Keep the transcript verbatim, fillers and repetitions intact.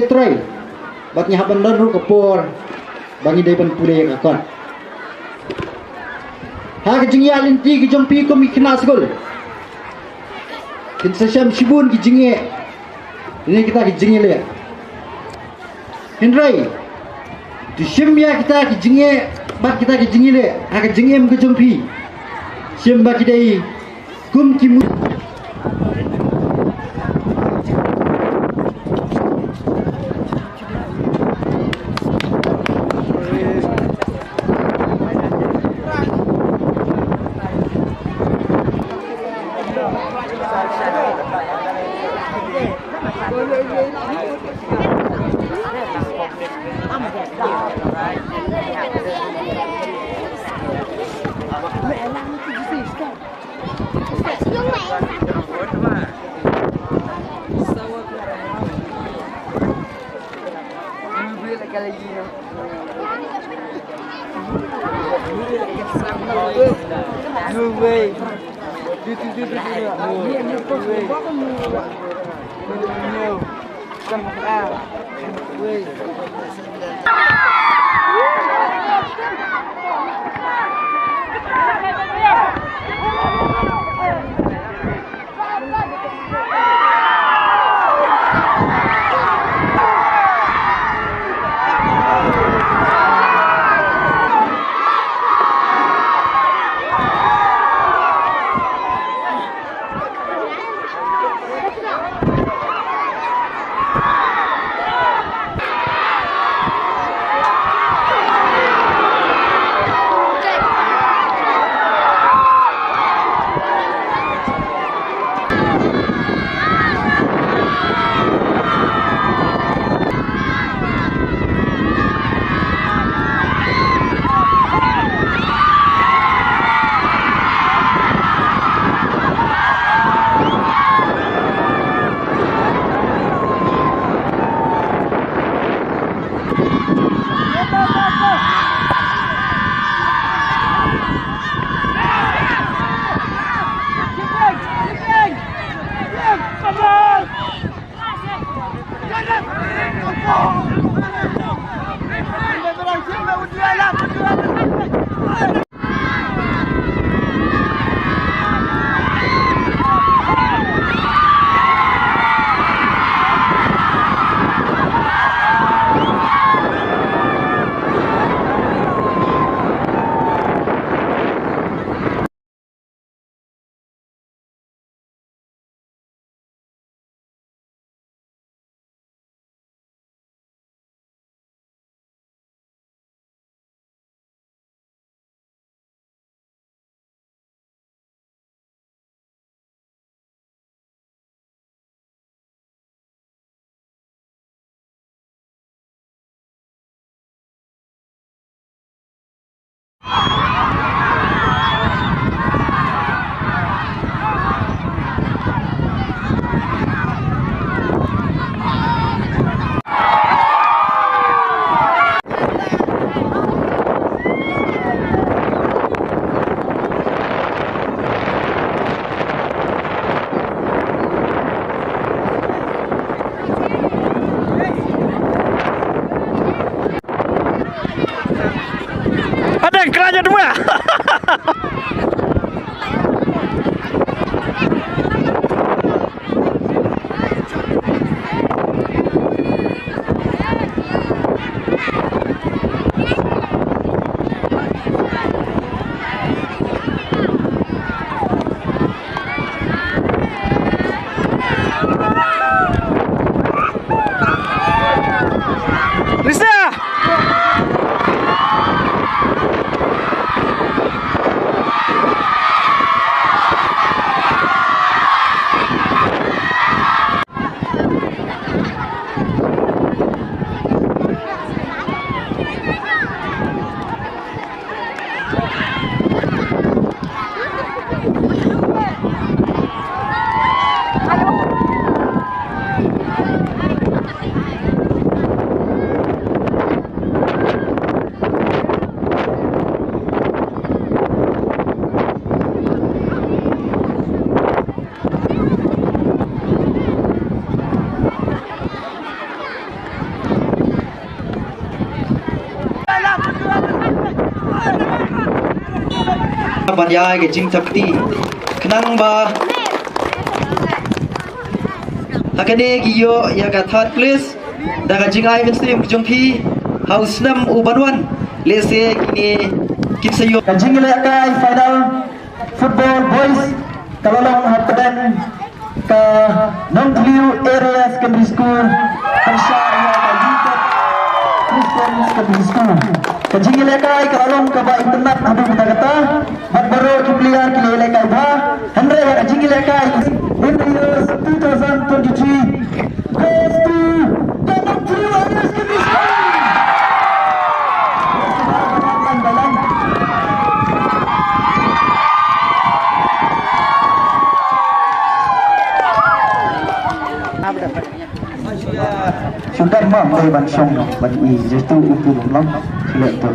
Trai, bad ngi hap ban don ruh ka por ba ngi dei ban pule ïa ka kot. Ha ka jingïaid lynti ka jong phi kum ki khynnah skul, kin sa shem shibun ki jingeh ne kita ki jingeh leh. Hynrei to shim ïa kita ki jingeh bad kita ki jingeh leh ha ka jingim ka jong phi, shim ba ki dei kum ki mu- Adang kerajaan dua. Lisa! Ban ïa ka jingthap kti. Khnang ba ha kane ki ïoh ïa ka third place da ka jingai mynsiem ka jong phi ha u snem u ban wan. Lehse kine kin sa ïoh. Ka jingïalehkai final football boys ka la long hapdeng ka Nongthliew Area Secondary School pyrshah ïa ka Unitep Christian Secondary School. Ka jingïalehkai ka la long kaba itynnad haduh katta katta. Bad baroh ki player ki la ïalehkai bha. Hynrei ha ka jingïalehkai in the years two thousand twenty-three goes to the Nongthliew Area Secondary School. Shu kat ma dei ban shong ban i, jetu u tu long. Sila tu.